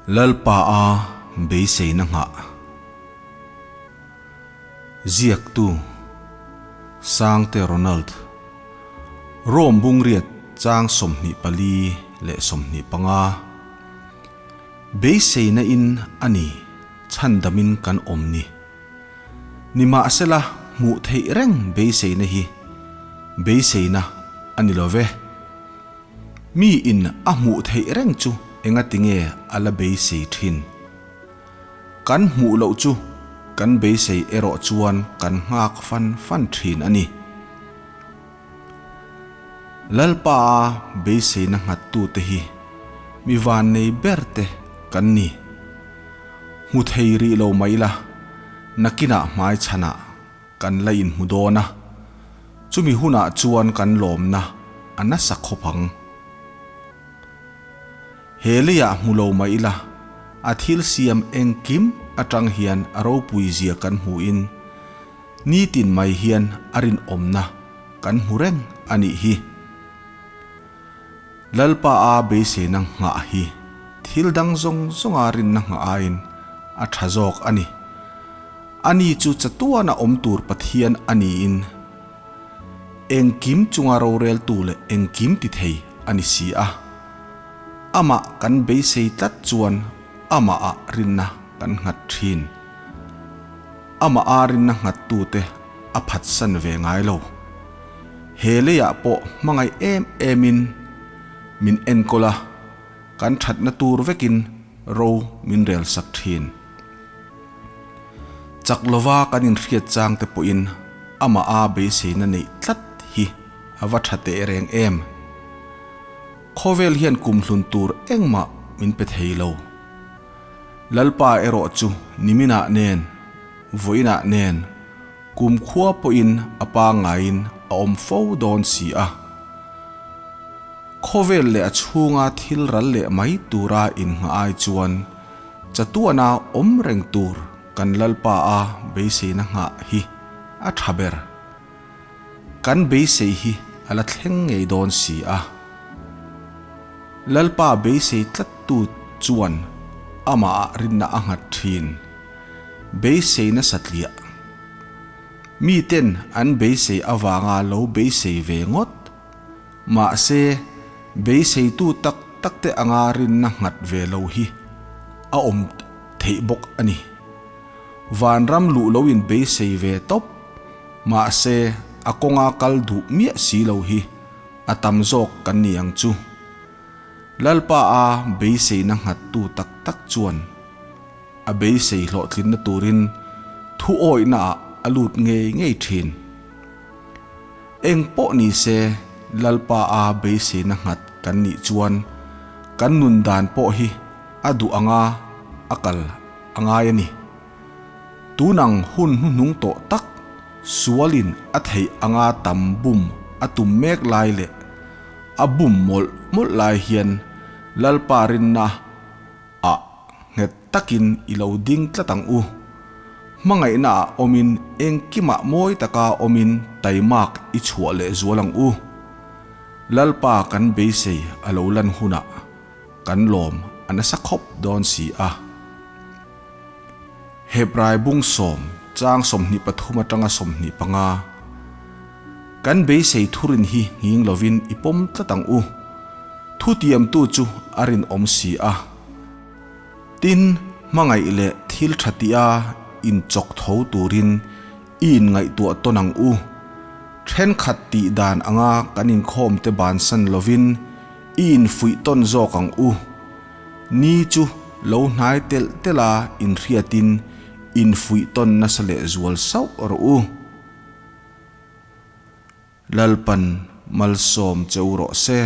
Lalpa a beiseina nghah. Ziaktu, Sangte Ronald, Rome bungriat chang 24 leh 25. Beiseina in a ni chhandamin kan awm ni. Nimahsela hmuh theih reng beiseina hi beiseina a ni lo ve. Mi in a hmuh theih reng chu engatinge a la beisei thin? Kan hmuh loh chu kan beisei erawh chuan kan nghak fan fan thin a ni. Lalpa a beiseina nghattute hi mi vannei ber te kan ni. Hmu thei rih lo mai la, nakinah hmaichhanah Kan la inhmu dawn a, chumi hunah chuan kan lawmna a nasa khawp ang. He leiah hmu lo mah ila, a thil siam engkim atang hian a ropui zia kan hmuhin, nitin mai hian a rinawmna kan hmu reng a nih hi. Lalpa a beiseina nghah hi thil dang zawng zawnga rinna nghah aiin a tha zawk a ni. Ani chu chatuana awm tur Pathian a niin, engkim chunga roreltu leh engkim ti thei a ni si a. Amah kan beisei tlat chuan amahah rinna kan nghat thin. Amaha rinna nghattute a phatsan ve ngai lo. He leiah pawh hmangaih em emin min enkawl a, kan thatna tur vekin ro min relsak thin. Chak lova kan inhriat chang te pawhin amah a beiseina neih tlat hi a va tha teh reng em. Khawvel hian kumhlun tur engmah min pe thei lo. Lalpa erawh chu niminah nen, vawiinah nen, kumkhua pawhin a pangaiin a awm fo dawn si a. Khawvel leh a chhunga thil ral leh mai tura innghah ai chuan chatuana awm reng tur kan Lalpa a beiseina nghah hi a tha ber. Kan beisei hi a la thleng ngei dawn si a. Lalpa beisei tlattu chuan amah ah rinna a nghat thin. Beiseina satliah. Miten an beisei avanga lo beisei ve ngawt. Mahse, beiseitu tak takte anga rinna nghat ve lo hi a awm theih bawk a ni. Vanram luh lo in beisei ve tawp, mahse a kawnga kal duh miah si lo hi a tam zawk kan ni ang chu. Lalpa a beiseina nghattu tak tak chuan a beisei hlawhtlinna turin thu awihnaah a lut ngei ngei thin. Eng pawh ni se, Lalpa a beiseina nghat kan nih chuan kan nun dan pawh hi a duh anga a kal a ngai a ni. Tunang hun hnuhnung tawh tak sualin a theih anga tam bum a tum mek lai leh a bum mawlh mawlh lai hian Lalpa rinna ah nghet takin i lo ding tlat ang u. Hmangaihna ah awmin engkimah mawi taka awmin taimak i chhuah leh zual ang u. Lalpa kan beisei a lo lan hunah kan lawm a nasa khawp dawn si a. Hebrai bung sawm chang 23 atanga 25 Kan beisei thurin hi nghing lovin i pawm tlat ang u. Thutiamtu chu a rinawm si a. Tin, hmangaih leh thil tha tia inchawk tho turin i inngaihtuah tawn ang u. Thenkhat tih dan anga kan inkhawmte bansan lovin i infuih tawn zawk ang u. Ni chu lo hnai telh telh a inhriatin infuih tawn nasa lehzual sauh rawh u. Lalpan malsawm che u rawh se.